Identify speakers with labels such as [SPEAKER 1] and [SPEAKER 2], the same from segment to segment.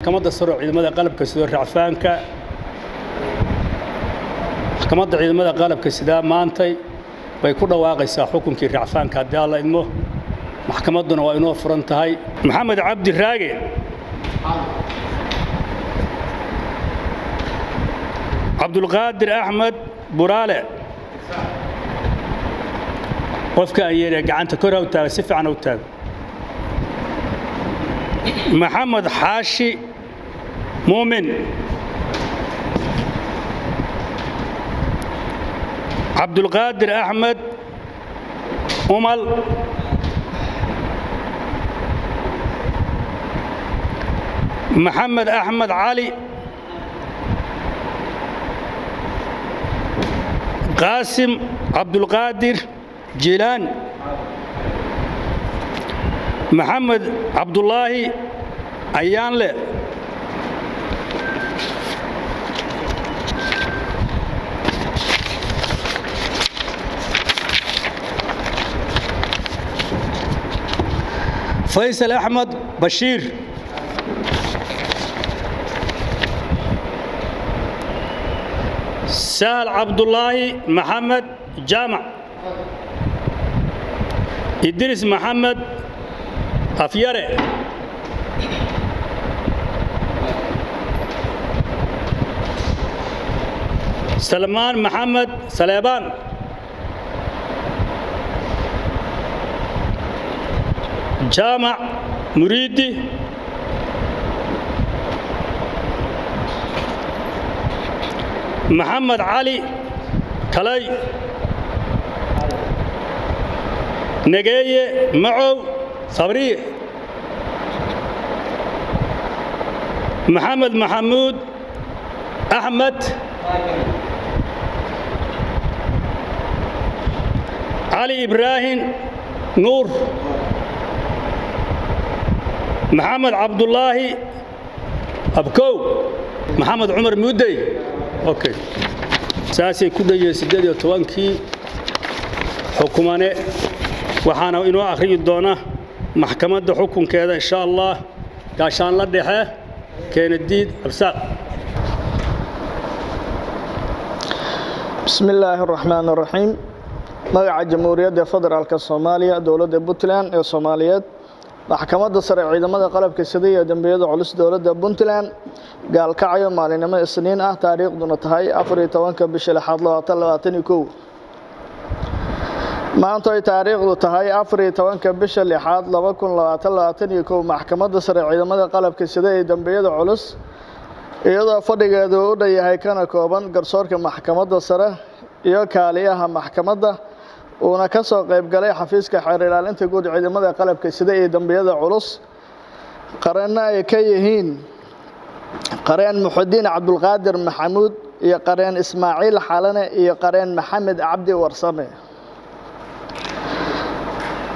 [SPEAKER 1] Maxkamadda sare oo ciidamada qalabka sida racfaanka, maxkamadda ciidamada qalabka sidaa maantay bay ku dhawaaqaysaa xukunkii racfaanka haddii Alla idmo. Maxkamadduna waa inoo furan tahay. Maxamed Cabdi Raage, Cabdulqaadir Axmed Buraale, qofka aan yeelaya gacanta kor ha u taago, si fiican ha u taago. Maxamed Xaashi Muumin, Cabdulqaadir Axmed Umal, Maxamed Axmed Cali, Qaasim Cabdulqaadir Jilaan, Maxamed Cabdulaahi Ayaanle, Faysal Axmed Bashiir, Sahal Cabdulaahi Maxamed Jaamac, Idris Maxamed Afyare, Salmaan Maxamed Saleebaan, Jaamac Muriidi, Maxamed Cali Kalay, Negeeye Macow Sabriye, Maxamed Maxamuud Axmed, Cali Ibraahim Nuur, Maxamed Cabdulaahi Abkow, Maxamed Cumar Muudey. Okay, saasay ku dhayeen 18-kii xukumane. Waxaana inoo akhriyi doona maxkamadda xukunkeeda insha Allah gaashaanla dhexe Keenadiid Absaaq.
[SPEAKER 2] Bismi illaahi araxmaan araxiim. Magaca Jamhuuriyadda Federaalka Soomaaliya, dowladda Puntland ee Soomaaliyeed, Maxkamadda Sare Ciidamada Qalabka Sida iyo Dembiyada Culus dowladda Puntland, Gaalkacyo, maalinimo Isniin ah, taariikhduna tahay 14-ka bisha lixaad 2021. Maanta ay taariikhdu tahay 14-ka bisha lixaad 2021, Maxkamadda Sare Ciidamada Qalabka Sida ee Dembiyada Culus, iyadoo fadhigeedu u dhan yahay kana kooban garsoorka maxkamadda sare iyo kaaliyaha maxkamadda, uuna ka soo qayb galay xafiiska xeer ilaalinta guud ciidamada qalabka sida iyo dembiyada culus, qareenno ay ka yihiin qareen Muxudiin Cabdulqaadir Maxamuud iyo qareen Ismaaciil Xalane iyo qareen Maxamed Cabdi Warsame,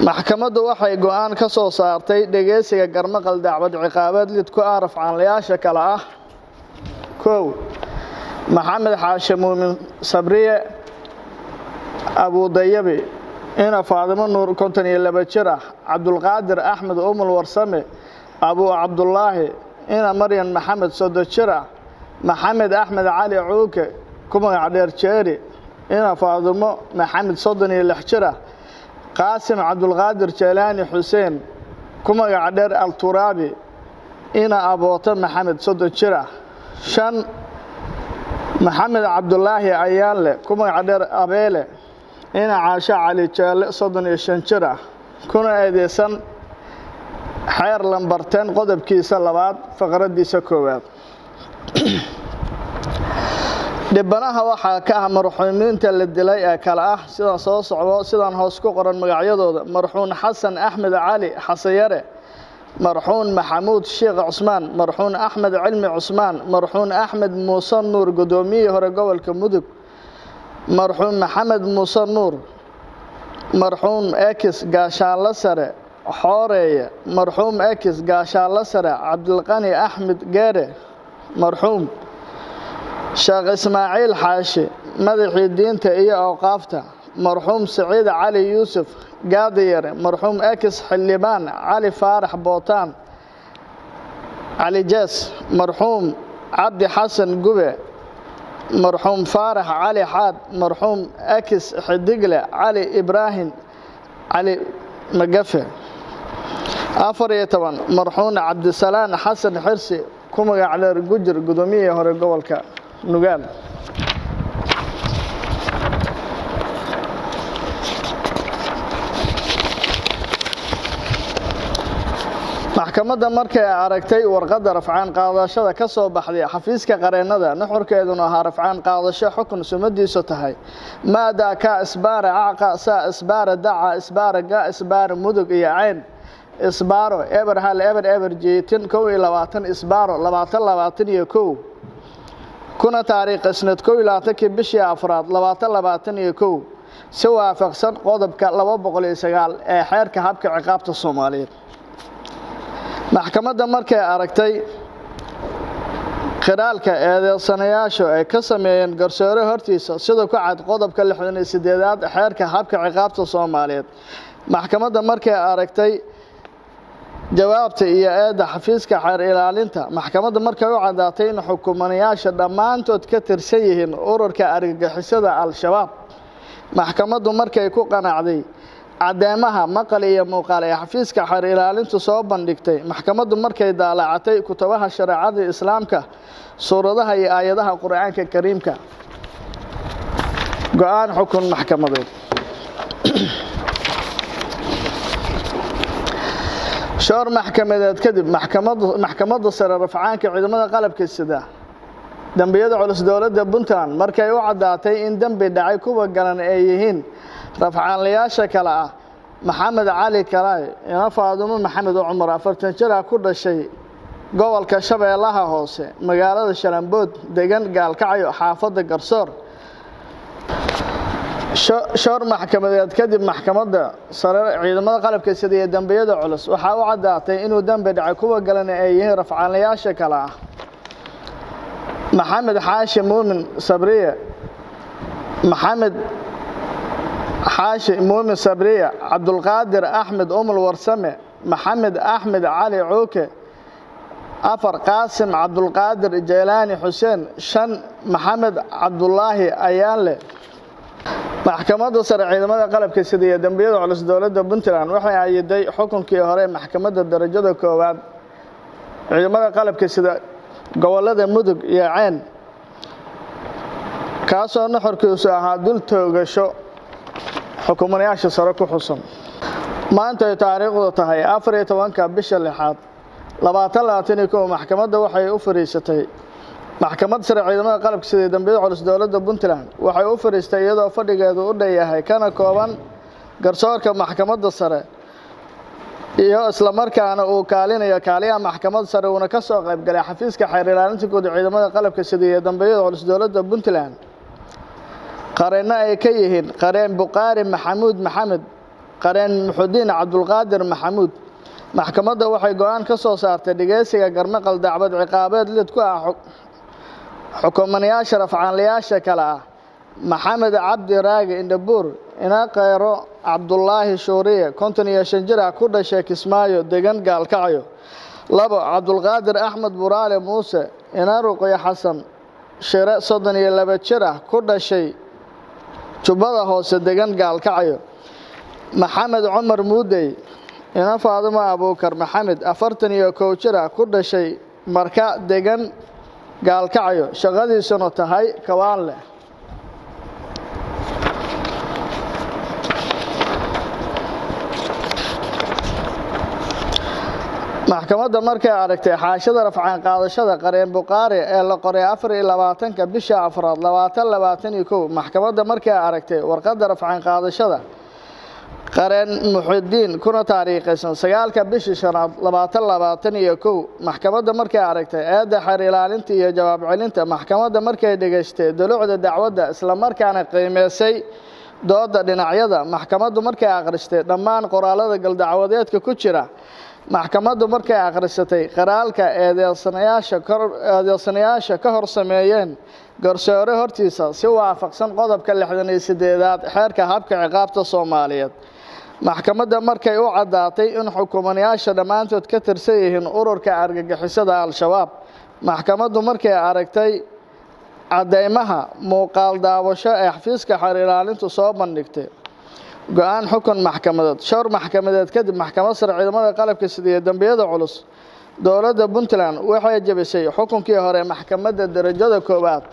[SPEAKER 2] maxkamaddu waxay go'aan ka soo saartay dhegeysiga garmaqal dacwad ciqaabeed lid ku ah rafcaanlayaasha kale ah: 1, Maxamed Xaashe Muumin Sabriye Abuudayabi, ina Faadimo Nuur, 52 jir ah; Cabdulqaadir Axmed Umul Warsame Abuu Cabdulaahi, ina Maryan Maxamed, 30 jir ah; Maxamed Axmed Cali Cuuke, ku magac dheer Jeeri, ina Faadimo Maxamed, 36 jir ah; Qaasim Cabdulqaadir Jelaani Xuseen, ku magac dheer Alturaabi, ina Abooto Maxamed, 30 jir ah; 5, Maxamed Cabdulaahi Ayaanle, ku magac dheer Abeele, ina Caasho Cali Jeelle, 35 jir ah, kuna eedeysan xeer lambarteen qodobkiisa labaad faqraddiisa koowaad. Dhibanaha waxaa ka ah marxuumiinta la dilay ee kale ah sidaan soo socdo, sidaan hoos ku qoran magacyadooda: marxuun Xasan Axmed Cali Xasanyare, marxuun Maxamuud Sheekh Cusmaan, marxuun Axmed Cilmi Cusmaan, marxuun Axmed Muuse Nuur, guddoomiyihii hore gobolka Mudug, marxuum Maxamed Muuse Nuur, marxuum ex gaashaanlo sare Xooreeye, marxuum ex gaashaanlo sare Cabdilqani Axmed Geere, marxuum Sheekh Ismaaciil Xaashi, madaxii diinta iyo awqaafta, marxuum Siciid Cali Yuusuf Gaadiyare, marxuum ex xildhibaan Cali Faarax Bootaan. Cali Jees, marxuum Cabdi Xasan Gube, marxuum Faarax Cali Xaad, marxuum Akis Xidigle Cali Ibraahim Cali Magafe. 14, marxuum Cabdisalaan Xasan Xirsi, ku magac dheer Gujir, gudoomiyihii hore gobolka Nugaal. Maxkamadda markay aragtay warqadda rafcaan qaadashada ka soo baxday xafiiska qareennada, nuxurkeeduna ahaa rafcaan qaadasho xukun sumadiisu tahay maada ka isbaara caqa saa isbaara daca isbaara ga isbaara Mudug iyo Cayn isbaaro 01000 jiitin 21 isbaaro 2021, kuna taariikh isnad 21-kii bishii afraad 2021, si waafaqsan qodobka 209 ee xeerka habka ciqaabta Soomaaliyeed. Maxkamadda markay aragtay qiraalka eedeysanayaashu ay ka sameeyeen garsoore hortiisa, sida ku cad qodobka 68aad xeerka habka ciqaabta Soomaaliyeed. Maxkamadda markay aragtay jawaabta iyo eedda xafiiska xeer ilaalinta. Maxkamadda markay u caddaatay in xukumanayaasha dhammaantood ka tirsan yihiin ururka argagixisada Al-Shabaab. Maxkamaddu markay ku qanacday caddeemaha maqal iyo muuqaal ee xafiiska xeer ilaalintu soo bandhigtay. Maxkamaddu markay daalacatay kutubaha shareecada Islaamka, suuradaha iyo aayadaha Qur-aanka Kariimka. Go-aan xukun maxkamadeed. Shoor maxkamadeed kadib, Maxkamadda Sare Rafcaanka Ciidamada Qalabka Sida dembiyada culus dowladda Puntland markay u caddaatay in dembi dhacay kuwa galan ay yihiin rafcaanlayaasha kale ah: Maxamed Cali Kalaay, ina Faadumo Maxamed Cumar, 40 jir ah, ku dhashay gobolka Shabeellaha Hoose, magaalada Shalambood, degan Gaalkacyo, xaafadda Garsoor. Shoor maxkamadeed kadib, Maxkamadda Sare Ciidamada Qalabka Sida iyo dembiyada culus waxaa u caddaatay inuu dembi dhacay kuwa galana ay yihiin rafcaanlayaasha kale ah: Maxamed Xaashi Muumin Sabriye, Maxamed Xaashi Muumin Sabriye, Cabdulqaadir Axmed Umul Warsame, Maxamed Axmed Cali Cuuke. Afar, Qaasim Cabdulqaadir Jeylaani Xuseen. Shan, Maxamed Cabdulaahi Ayaanle. Maxkamadda Sare Ciidamada Qalabka Sida iyo dembiyada culus dowladda Puntland waxay ayiday xukunkii hore maxkamadda darajada koowaad ciidamada qalabka sida gobolada Mudug iyo Ceen, kaasoo nuxurkiisu ahaa dul toogasho xukumanayaasha sare ku xusan. Maanta ay taariikhdu tahay 14-ka bisha lixaad 2021, maxkamadda waxay u fariisatay, Maxkamadda Sare Ciidamada Qalabka Sida dembiyada culus dowladda Puntland waxay u fariistay iyadoo fadhigeedu u dhanyahay, kana kooban garsoorka maxkamadda sare iyo islamarkaana uu kaalinayo kaaliyaha maxkamadda sare, uuna ka soo qayb galay xafiiska xeer ilaalinta guud ciidamada qalabka sida iyo dembiyada culus dowladda Puntland, qareenno ay ka yihiin qareen Buqaari Maxamuud Maxamed, qareen Muxudiin Cabdulqaadir Maxamuud. Maxkamadda waxay go-aan ka soo saartay dhegeysiga garmaqal dacwad ciqaabeed lid ku ah xukumanayaasha rafcaanlayaasha kale ah: Maxamed Cabdi Raagi Indhabuur, ina Kheyro Cabdulaahi Shuuriye, 55 jir ah, ku dhashay Kismaayo, degan Gaalkacyo. Labo, Cabdulqaadir Axmed Buraale Muuse, ina Ruqyo Xasan Shire, 32 jir ah, ku dhashay Jubbada Hoose, degan Gaalkacyo. Maxamed Cumar Muudey, ina Faadumo Abuukar Maxamed, 41 jir ah, ku dhashay Marka, degan Gaalkacyo, shaqadiisuna tahay kawaanleh. Maxkamadda markay aragtay xaashida rafcaan qaadashada qareen Buqaari ee la qoray 24-ka bisha afraad 2021. Maxkamadda markay aragtay warqadda rafcaan qaadashada qareen Muxidiin, kuna taariikhaysan 9-ka bishii shanaad 2021. Maxkamadda markay aragtay eedda xeer ilaalinta iyo jawaab celinta. Maxkamadda markay dhegaystay dulucda dacwadda, islamarkaana qiimeysay dooda dhinacyada. Maxkamaddu markay akhristay dhammaan qoraalada galdacwadeedka ku jira. Maxkamaddu markay akhrisatay qaraalka eedeysanayaasha ka hor sameeyeen garsoore hortiisa, si waafaqsan qodobka 68aad xeerka habka ciqaabta Soomaaliyeed. Maxkamadda markay u caddaatay in xukumanayaasha dhammaantood ka tirsan yihiin ururka argagixisada Al-Shabaab. Maxkamaddu markay aragtay caddeymaha muuqaal daawasho ee xafiiska xeer ilaalintu soo bandhigtay. Go-aan xukun maxkamadeed. Showr maxkamadeed kadib, Maxkamad Sare Ciidamada Qalabka Sida iyo Dembiyada Culus Dowladda Puntland waxay jebisay xukunkii hore maxkamadda darajada koowaad,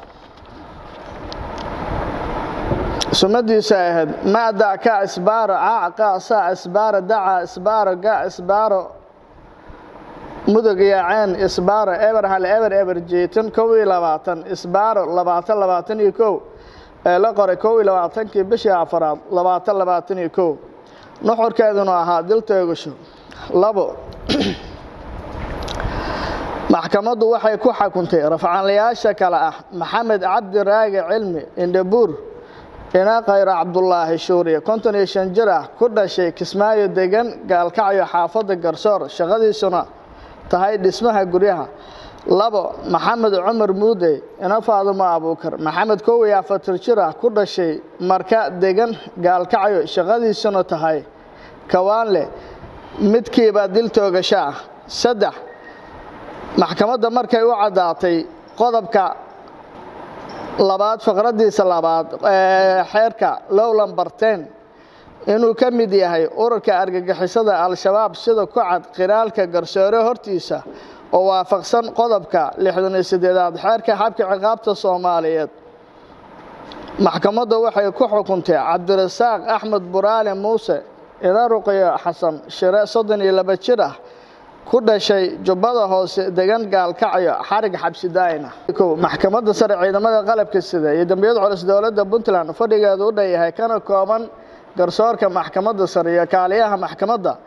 [SPEAKER 2] sumadiisa ahayd macda ka isbaaro caaqa sa isbaaro daca isbaaro ga isbaaro Mudug iyo Ceen isbaaro 01000 jeetan 21 isbaaro 2021 ee la qoray 21-kii bishii afaraad 2021, nuxurkeeduna ahaa dil toogasho. 2, maxkamaddu waxay ku xukuntay rafcaanlayaasha kale ah Maxamed Cabdi Raage Cilmi Indhabuur, ina Khayro Cabdulaahi Shuuriye, 55 jir ah, ku dhashay Kismaayo, degan Gaalkacyo, xaafadda Garsoor, shaqadiisuna tahay dhismaha guryaha. 2, Maxamed Cumar Muudey, ina Faadumo Abuukar Maxamed, 41 jir ah, ku dhashay Marka, degan Gaalkacyo, shaqadiisuna tahay kawaanle, midkiiba dil toogasho ah. 3, maxkamadda markay u caddaatay qodobka labaad faqradiisa labaad ee xeerka Law Number 10 inuu ka mid yahay ururka argagixisada Al-Shabaab, sida ku cad qiraalka garsoore hortiisa oo waafaqsan qodobka 68aad xeerka xabka ciqaabta Soomaaliyeed, maxkamadda waxay ku xukuntay Cabdirasaaq Axmed Buraale Muuse, ina Ruqyo Xasan Shire, 32 jir ah, ku dhashay Jubbada Hoose, degan Gaalkacyo, xarig xabsi daa'ina. 1, Maxkamadda Sare Ciidamada Qalabka Sida iyo Dembiyada Culus Dowladda Puntland, fadhigeedu u dhan yahay kana kooban garsoorka maxkamadda sare iyo kaaliyaha maxkamadda,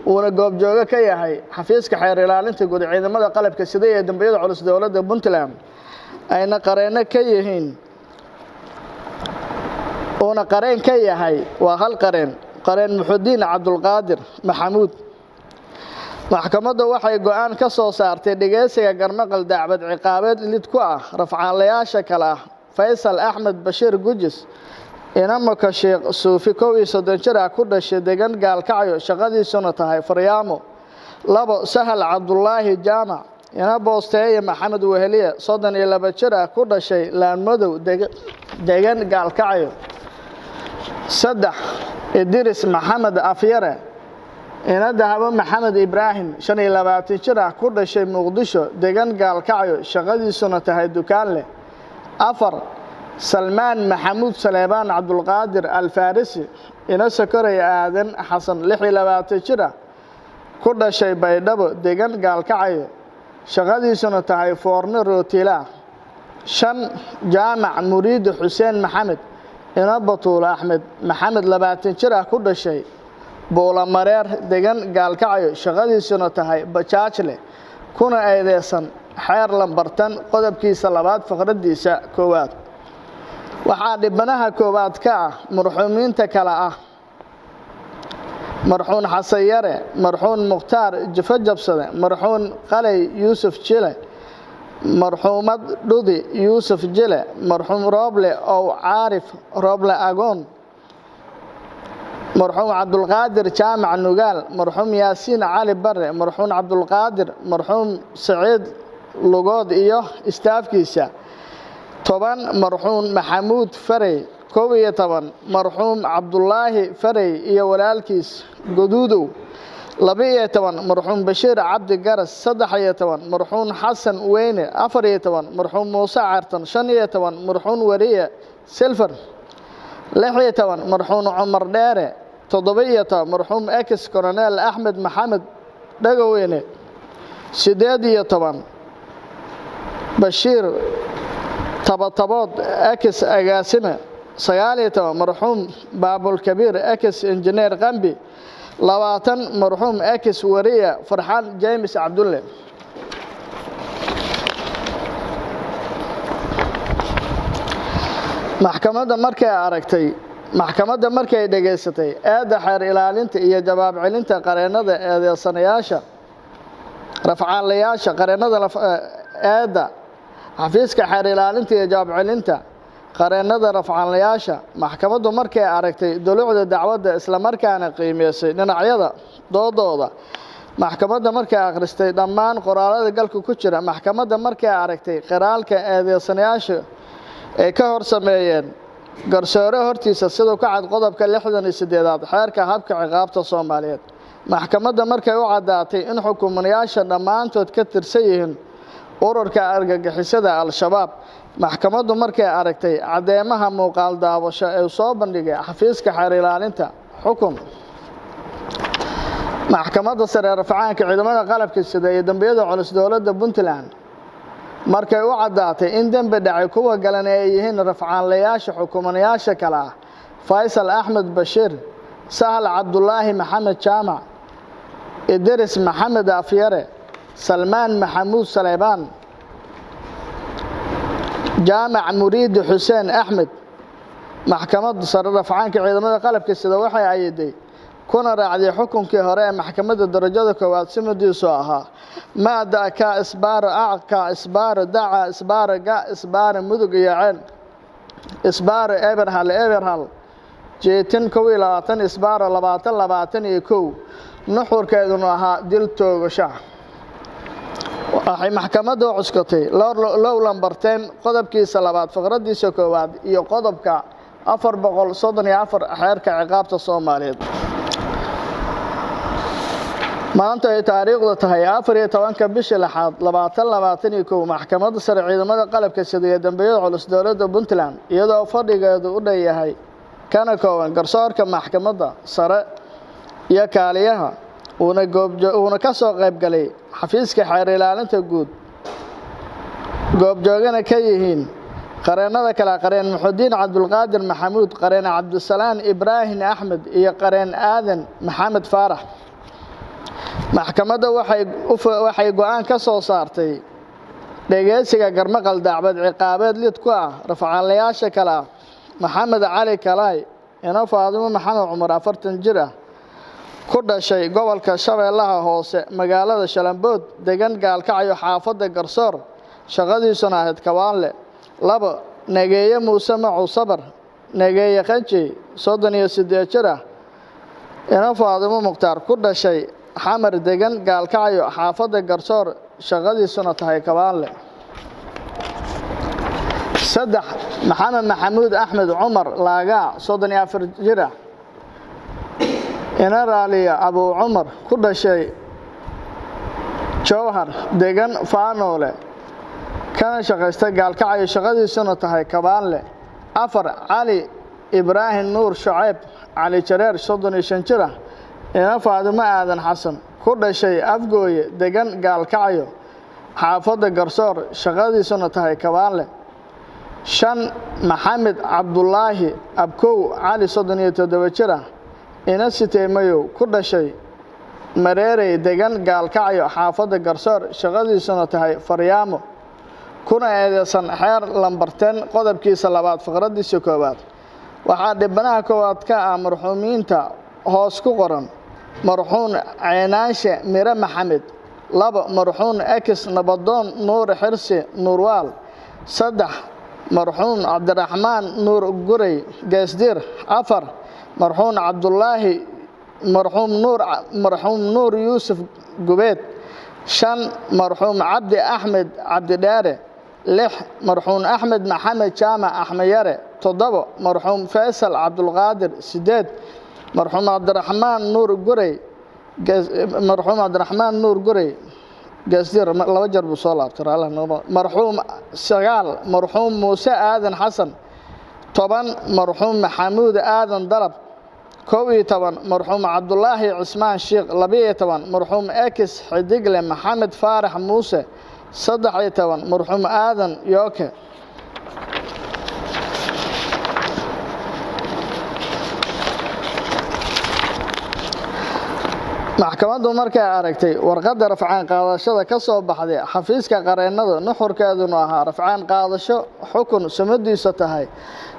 [SPEAKER 2] uuna goobjoogo ka yahay xafiiska xeer ilaalinta guud ciidamada qalabka sida iyo dembiyada culus dowladda Puntland, ayna qareenno ka yihiin, uuna qareen ka yahay, waa hal qareen, qareen Muxudiin Cabdulqaadir Maxamuud. Maxkamadda waxay go-aan ka soo saartay dhegeysiga garmaqal dacwad ciqaabeed lid ku ah rafcaanlayaasha kale ah Faysal Axmed Bashiir Gujis, inamaka Sheekh Suufi, 31 jir ah, ku dhashay, degan Gaalkacyo, shaqadiisuna tahay faryaamo. 2, Sahal Cabdulaahi Jaamac, ina Boosteeye Maxamed Weheliye, 32 jir ah, ku dhashay Laanmadow, degan Gaalkacyo. 3, Idris Maxamed Afyare, ina Dahabo Maxamed Ibraahim, 25 jir ah, ku dhashay Muqdisho, degan Gaalkacyo, shaqadiisuna tahay dukaan leh. 4, Salmaan Maxamuud Saleebaan Cabdulqaadir Alfarisi, ina Sokorey Aadan Xasan, 26 jir ah, ku dhashay Baydhabo, degan Gaalkacyo, shaqadiisuna tahay foorno rootilaah. 5, Jaamac Muriidi Xuseen Maxamed, ina Batuule Axmed Maxamed, 20 jir ah, ku dhashay Buulamareer, degan Gaalkacyo, shaqadiisuna tahay bajaajle, kuna eedeysan xeer lambartan qodobkiisa labaad faqradiisa koowaad. Waxaa dhibanaha koowaad ka ah marxuumiinta kale ah marxuun Xasan Yare, marxuun Mukhtaar Jifo Jabsade, marxuun Qalay Yuusuf Jile, marxuumad Dhudi Yuusuf Jile, marxuum Rooble Ow Caarif Rooble Agoon, marxuum Cabdulqaadir Jaamac Nugaal, marxuum Yaasiin Cali Bare, marxuum Cabdulqaadir, marxuum Saciid Lugood iyo istaafkiisa. 10, marxuum Maxamuud Farey. 11, marxuum Cabdulaahi Farey iyo walaalkiis Guduudow. 12, marxuum Bashiir Cabdi Garas. 13, marxuum Xasan Weyne. 14, marxuum Muuse Cartan. 15, marxuum Wariye Silfer. 16, marxuum Cumar Dheere. 17, marxuum ex colonel Axmed Maxamed Dhagoweyne. 18, Bashiir Tabatabood, ex agaasime. 19, marxuum Baabulkabiir, ex injineer Qambi. 20, marxuum ex wariye Farxaan James Cabdulle. Maxkamadda markay dhegaysatay eedda xeer ilaalinta iyo jawaab celinta qareennada eedeysanayaasha, rafcaanlayaasha, qareennada eedda, xafiiska xeer ilaalinta iyo jawaab celinta Qareennada rafcaanlayaasha. Maxkamaddu markay aragtay dulucda dacwadda, islamarkaana qiimeysay dhinacyada doodooda. Maxkamadda markay akhristay dhammaan qoraalada galka ku jira. Maxkamadda markay aragtay qiraalka eedeysanayaasha ay ka hor sameeyeen garsoore hortiisa, siduu ka cad qodobka 68aad xeerka habka ciqaabta Soomaaliyeed. Maxkamadda markay u caddaatay in xukumanayaasha dhammaantood ka tirsan yihiin ururka argagixisada Al-Shabaab. Maxkamaddu markay aragtay caddeemaha muuqaal daawasho ee soo bandhigay xafiiska xeer ilaalinta. Xukun. Maxkamadda Sare Rafcaanka Ciidamada Qalabka Sida iyo dambiyada culus dowladda Puntland markay u caddaatay in dembi dhacay kuwa galan ay yihiin rafcaanlayaasha xukumanayaasha kale ah: Faysal Axmed Bashiir, Sahal Cabdulaahi Maxamed Jaamac, Idris Maxamed Afyare, Salmaan Maxamuud Saleybaan, Jaamac Muriidi Xuseen Axmed. Maxkamadda Sare Rafcaanka Ciidamada Qalabka Sida waxay ayiday kuna raacday xukunkii hore ee maxkamadda darajada koowaad, simadiisu ahaa maada ka isbaaro acka isbaaro daca isbaaro ga isbaaro mudug iyo ceel isbaaro 0 0 0 jeetin 21 isbaaro 2021, nuxurkeeduna ahaa dil toogasha. Waxay maxkamadda u cuskatay low lambarteen qodobkiisa labaad faqradiisa koowaad iyo qodobka 434 xeerka ciqaabta Soomaaliyeed. Maanta ay taariikhdu tahay 14-ka bishii lixaad 2021, Maxkamadda Sare Ciidamada Qalabka Sida iyo dambiyada culus dowladda Puntland, iyadoo fadhigeedu u dhan yahay kana kooban garsoorka maxkamadda sare iyo kaaliyaha, uuna ka soo qayb galay xafiiska xeer ilaalinta guud, goobjoogana ka yihiin qareennada kale: qareen Muxudiin Cabdulqaadir Maxamuud, qareen Cabdisalaan Ibraahim Axmed iyo qareen Aadan Maxamed Faarax. Maxkamadda waxay go-aan ka soo saartay dhegeysiga garmaqal dacwad ciqaabeed lid ku ah rafcaanlayaasha kale ah: Maxamed Cali Kalaay, ino Faadimo Maxamed Cumar, 40 jir ah, ku dhashay gobolka Shabeellaha Hoose, magaalada Shalambood, degan Gaalkacyo, xaafadda Garsoor, shaqadiisuna ahayd kawaanle. Labo, Nageeye Muuse Macu Sabar, Nageeye Qanjey, 38 jir ah, ino Faadimo Mukhtaar, ku dhashay Xamar, degan Gaalkacyo, xaafadda Garsoor, shaqadiisuna tahay kawaanle. Saddex, Maxamed Maxamuud Axmed Cumar Laagaa, 34 jir ah, ina Raaliya Abuu Cumar, ku dhashay Jowhar, degan Faanoole, kana shaqaysta Gaalkacyo, shaqadiisuna tahay kabaanle. Afar, Cali Ibraahim Nuur Shaceyb, Cali Jareer, 35 jir ah, ina Faadimo Aadan Xasan, ku dhashay Afgooye, degan Gaalkacyo, xaafadda Garsoor, shaqadiisuna tahay kabaanle. Shan, Maxamed Cabdulaahi Abkow Cali, 37 jir ah, ina Siteemayow, ku dhashay Mareerey, degan Gaalkacyo, xaafadda Garsoor, shaqadiisuna tahay faryaamo, kuna eedeysan xeer lambarteen qodobkiisa labaad faqradiisa koowaad. Waxaa dhibanaha koowaad ka ah marxuumiinta hoos ku qoran: marxuun Ceenaanshe Mire Maxamed. Labo, marxuun ex Nabadoon Nuur Xirsi Nuurwaal. Saddex, marxuum Cabdiraxmaan Nuur Gurey Geesdiir. Afar, marxuum Cabdulaahi marxuum Nuur marxuum Nuur Yuusuf Gubeed. Shan, marxuum Cabdi Axmed Cabdidheere. Lix, marxuum Axmed Maxamed Jaamac Axmed Yare. Toddobo, marxuum Faysal Cabdulqaadir. Sideed, marxuum Cabdiraxmaan Nuur Gurey, marxuum Cabdiraxmaan Nuur Gurey Geesdiir, laba jeer buu soo laabtay. Marxuum. Sagaal, marxuum Muuse Aadan Xasan. 10, marxuum Maxamuud Aadan Dalab. 11, marxuum Cabdulaahi Cismaan Sheikh. 12, marxuum ex Xidigle Maxamed Faarax Muuse. 13, marxuum Aadan Yooke. Maxkamaddu markay aragtay warqadda rafcaan qaadashada ka soo baxday xafiiska qareennada, nuxurkeeduna ahaa rafcaan qaadasho xukun sumadiisu tahay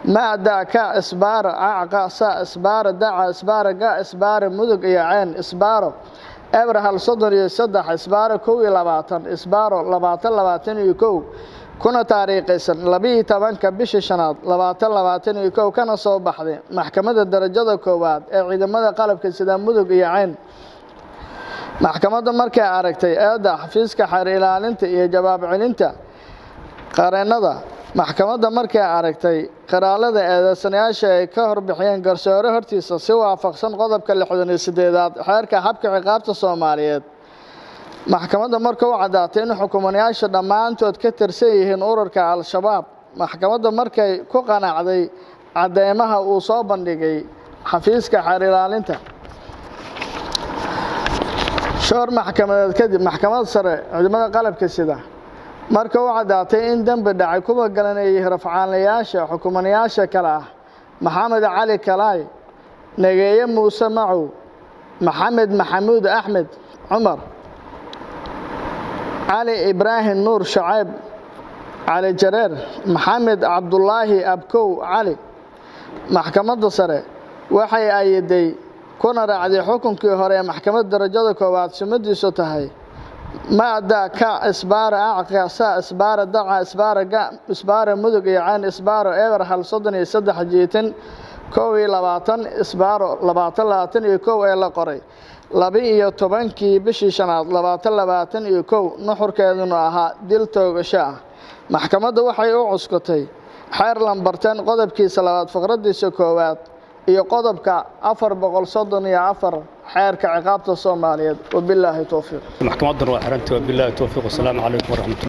[SPEAKER 2] maada ka isbaaro acqa sa isbaaro daca isbaaro ga isbaaro mudug iyo ceen isbaaro 0 0 33 isbaaro 21 isbaaro 2021. Kuna taariikhaysan 12-ka bishii shanaad 2021, kana soo baxday Maxkamadda Darajada Koowaad ee Ciidamada Qalabka Sida Mudug iyo Cayn. Maxkamadda markay aragtay eedda xafiiska xeer ilaalinta iyo jawaab celinta qareennada. Maxkamadda markay aragtay qiraalada eedeysanayaasha ay ka horbixiyeen garsoore hortiisa, si waafaqsan qodobka 68aad Xeerka Habka Ciqaabta Soomaaliyeed. Maxkamadda marka u caddaatay in xukumanayaasha dhammaantood ka tirsan yihiin ururka Al-Shabaab. Maxkamadda markay ku qanacday cadeymaha uu soo bandhigay xafiiska xeer ilaalinta. Shoor maxkamadeed kadib, Maxkamadda Sare Ciidamada Qalabka Sida marka u caddaatay in dembi dhacay kuwa galanayay rafcaanlayaasha xukumanayaasha kale ah: Maxamed Cali Kalaay, Nageeye Muuse Macow, Maxamed Maxamuud Axmed Cumar, Cali Ibraahim Nuur Shacayb Cali Jareer, Maxamed Cabdulaahi Abkow Cali. Maxkamadda Sare waxay ayiday kuna raacday xukunkii hore ee Maxkamadda Darajada Koowaad sumadiisu tahay mada ka isbaara acqasa isbaara daca isbaara ga isbaara Mudug iyo Cayn isbaaro eber 1 33 jiitin 21 isbaaro 2021 ee la qoray 12-kii bishii shanaad 2021, nuxurkeeduna ahaa dil toogasho ah. Maxkamadda waxay u cuskatay xeer lambartan qodobkiisa labaad faqradiisa koowaad iyo qodobka 434 Xeerka Ciqaabta Soomaaliyeed. Wabilaahi towfiiq.
[SPEAKER 1] Maxkamadduna waa xirantay. Wabilaahi towfiiq, wasalaamu calaykum waraxmatullah.